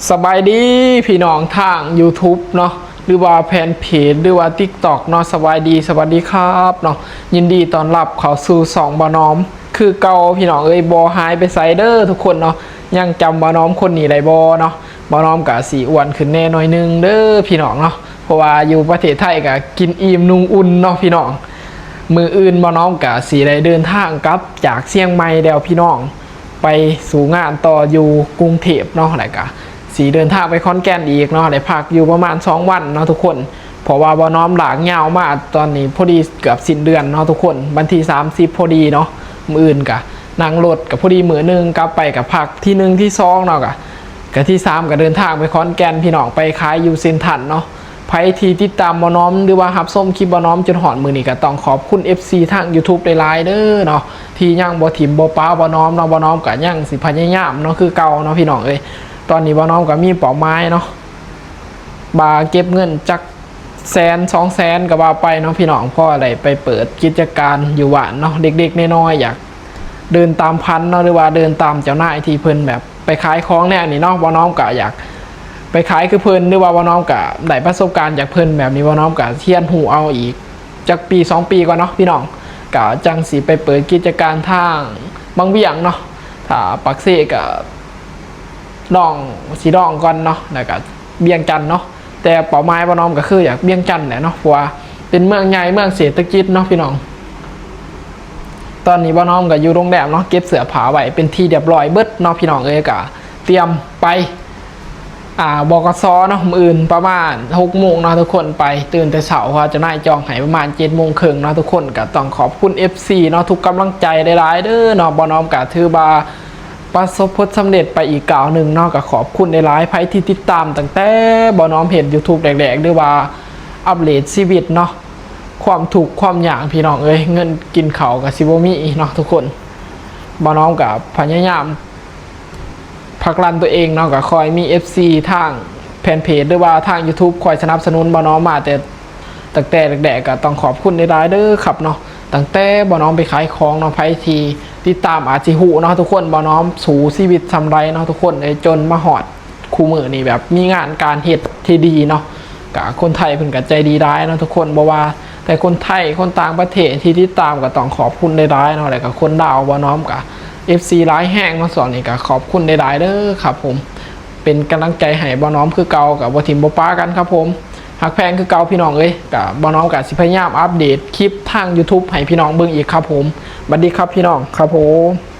ສະບາຍດີພີ່ນ້ອງທາງ YouTube ເນາະ ຫຼືວ່າແຟນເພຈ ຫຼືວ່າ TikTok ເນາະ. ສະບາຍດີ ສະຫວັດດີຄັບເນາະ. ຍິນດີຕ້ອນຮັບເຂົ້າສູ່ຊ່ອງບ່າວນ້ອມຄືເກົ່າພີ່ນ້ອງເອີຍ. ບໍ່ຫາຍໄປໃສເດີທຸກຄົນເນາະ. ຍັງຈຳບ່າວນ້ອມຄົນນີ້ໄດ້ບໍ່ເນາະ? ບ່າວນ້ອມກະຊິອ້ວນຂຶ້ນແດ່ໜ້ອຍໜຶ່ງເດີພີ່ນ້ອງເນາະ. ເພາະວ່າຢູ່ປະເທດໄທກະກິນອີ່ມນຸ່ງອຸ່ນເນາະພີ່ນ້ອງ. ມື້ອື່ນບ່າວນ້ອມກະຊິໄດ້ເດີນທາງກັບຈາກຊຽງໃໝ່ແລ້ວພີ່ນ້ອງ ໄປສູ່ງານຕໍ່ຢູ່ກຸງເທບເນາະ ແລ້ວກະຊິເດີນທາງໄປຂອນແກ່ນອີກເນາະ. ໄດ້ພັກຢູ່ປະມານສອງວັນເນາະທຸກຄົນ ເພາະວ່າບ່າວນ້ອມລາກຍາວມາຕອນນີ້ພໍດີເກືອບສິ້ນເດືອນເນາະທຸກຄົນ. ວັນທີສາມສິບພໍດີເນາະ. ມື້ອື່ນກະນັ່ງລົດກະພໍດີມື້ໜຶ່ງ ກັບໄປກະພັກທີໜຶ່ງທີສອງເນາະ ກະ ກະທີສາມກະເດີນທາງໄປຂອນແກ່ນພີ່ນ້ອງ ໄປຂາຍຢູ່ເຊັນທັນເນາະ. ໃຜທີ່ຕິດຕາມບ່າວນ້ອມ ຫຼືວ່າຮັບຊົມຄລິບບ່າວນ້ອມຈົນຮອດມື້ນີ້ ກະຕ້ອງຂອບຄຸນ ເອັຟຊີ ທາງ YouTube ຫຼາຍໆເດີເນາະ ທີ່ຍັງບໍ່ຖິ້ມບໍ່ປະບ່າວນ້ອມເນາະ. ບ່າວນ້ອມກະຍັງຊິພະຍາຍາມເນາະ ຄືເກົ່າເນາະພີ່ນ້ອງເອີຍ. ຕອນນີ້ບ່າວນ້ອມກະມີເປົ້າໝາຍເນາະ ວ່າເກັບເງິນຈັກແສນສອງແສນກະວ່າໄປເນາະພີ່ນ້ອງ ເພາະໄດ້ໄປເປີດກິດຈະການຢູ່ບ້ານເນາະ. ເດັກໆນ້ອຍໆຢາກເດີນຕາມຝັນເນາະ ຫຼືວ່າເດີນຕາມເຈົ້ານາຍທີ່ເພິ່ນແບບ ໄປຂາຍຂອງແນວນີ້ເນາະ. ບ່າວນ້ອມກະຢາກໄປຂາຍຄືເພິ່ນ ຫຼືວ່າບ່າວນ້ອມກະໄດ້ປະສົບການຈາກເພິ່ນແບບນີ້ ບ່າວນ້ອມກະຮຽນຮູ້ເອົາອີກຈັກປີສອງປີກ່ອນເນາະພີ່ນ້ອງ ກະຈັ່ງຊິໄປເປີດກິດຈະການທາງວັງວຽງເນາະ. ຖ້າປາກເຊກະລອງ ຊິລອງກ່ອນເນາະ ແລ້ວກະວຽງຈັນເນາະ. ແຕ່ເປົ້າໝາຍບ່າວນ້ອມກະຄືຢາກວຽງຈັນແຫຼະເນາະ ເພາະວ່າເປັນເມືອງໃຫຍ່ ເມືອງເສດຖະກິດເນາະພີ່ນ້ອງ. ຕອນນີ້ບ່າວນ້ອມກະຢູ່ໂຮງແຮມເນາະ ເກັບເສື້ອຜ້າໄວ້ເປັນທີ່ຮຽບຮ້ອຍເບິດເນາະພີ່ນ້ອງເອີຍ. ກະຕຽມໄປ ອ່າ ບກສ ເນາະ ມື້ອື່ນປະມານຫົກໂມງເນາະທຸກຄົນ. ໄປຕື່ນແຕ່ເຊົ້າ ເພາະວ່າເຈົ້ານາຍຈອງໃຫ້ປະມານເຈັດໂມງເຄິ່ງເນາະທຸກຄົນ. ກະຕ້ອງຂອບຄຸນ ເອັຟຊີ ເນາະ ທຸກກຳລັງໃຈຫຼາຍໆເດີເນາະ. ບ່າວນ້ອມກະຖືວ່າປະສົບຜົນສຳເລັດໄປອີກກ້າວໜຶ່ງເນາະ. ກະຂອບຄຸນຫຼາຍໆ ໃຜທີ່ຕິດຕາມຕັ້ງແຕ່ບ່າວນ້ອມເຮັດ YouTube ແລກໆ ຫຼືວ່າອັບເດດຊີວິດເນາະ ຄວາມທຸກຄວາມຍາກພີ່ນ້ອງເອີຍ. ເງິນກິນເຂົ້າກະຊິບໍ່ມີເນາະທຸກຄົນ. ບ່າວນ້ອມກະພະຍາຍາມ ຜັກດັນຕົວເອງເນາະ ກະຄອຍມີ ເອັຟຊີ ທາງແຟນເພຈ ຫຼືວ່າທາງ YouTube ຄອຍສະໜັບສະໜູນບ່າວນ້ອມມາແຕ່ ຕັ້ງແຕ່ແລກໆ. ກະຕ້ອງຂອບຄຸນຫຼາຍໆເດີຄັບເນາະ. ຕັ້ງແຕ່ບ່າວນ້ອມໄປຂາຍຂອງເນາະ ໃຜທີ່ຕິດຕາມອາດຊິຮູ້ເນາະທຸກຄົນ ບ່າວນ້ອມສູ້ຊີວິດສ່ຳໃດເນາະທຸກຄົນເອີຍ ຈົນມາຮອດຄູ່ມື້ນີ້ ແບບມີງານການເຮັດທີ່ດີເນາະ. ກະຄົນໄທເພິ່ນກະໃຈດີຫຼາຍເນາະທຸກຄົນ ບໍ່ວ່າແຕ່ຄົນໄທ ຄົນຕ່າງປະເທດທີ່ຕິດຕາມ ກະຕ້ອງຂອບຄຸນຫຼາຍໆເນາະ. ແລ້ວກະຄົນລາວ ບ່າວນ້ອມກະ ເອັຟຊີ ຫຼາຍແຮງເນາະຊ່ວງນີ້. ກະຂອບຄຸນຫຼາຍໆເດີຄັບຜົມ ເປັນກຳລັງໃຈໃຫ້ບ່າວນ້ອມຄືເກົ່າ ກະບໍ່ຖິ້ມບໍ່ປະກັນຄັບຜົມ. ຮັກແພງຄືເກົ່າພີ່ນ້ອງເອີຍ. ກະບ່າວນ້ອມກະຊິພະຍາຍາມອັບເດດຄລິບທາງ YouTube ໃຫ້ພີ່ນ້ອງເບິ່ງອີກຄັບຜົມ. ຫວັດດີຄັບພີ່ນ້ອງຄັບຜົມ.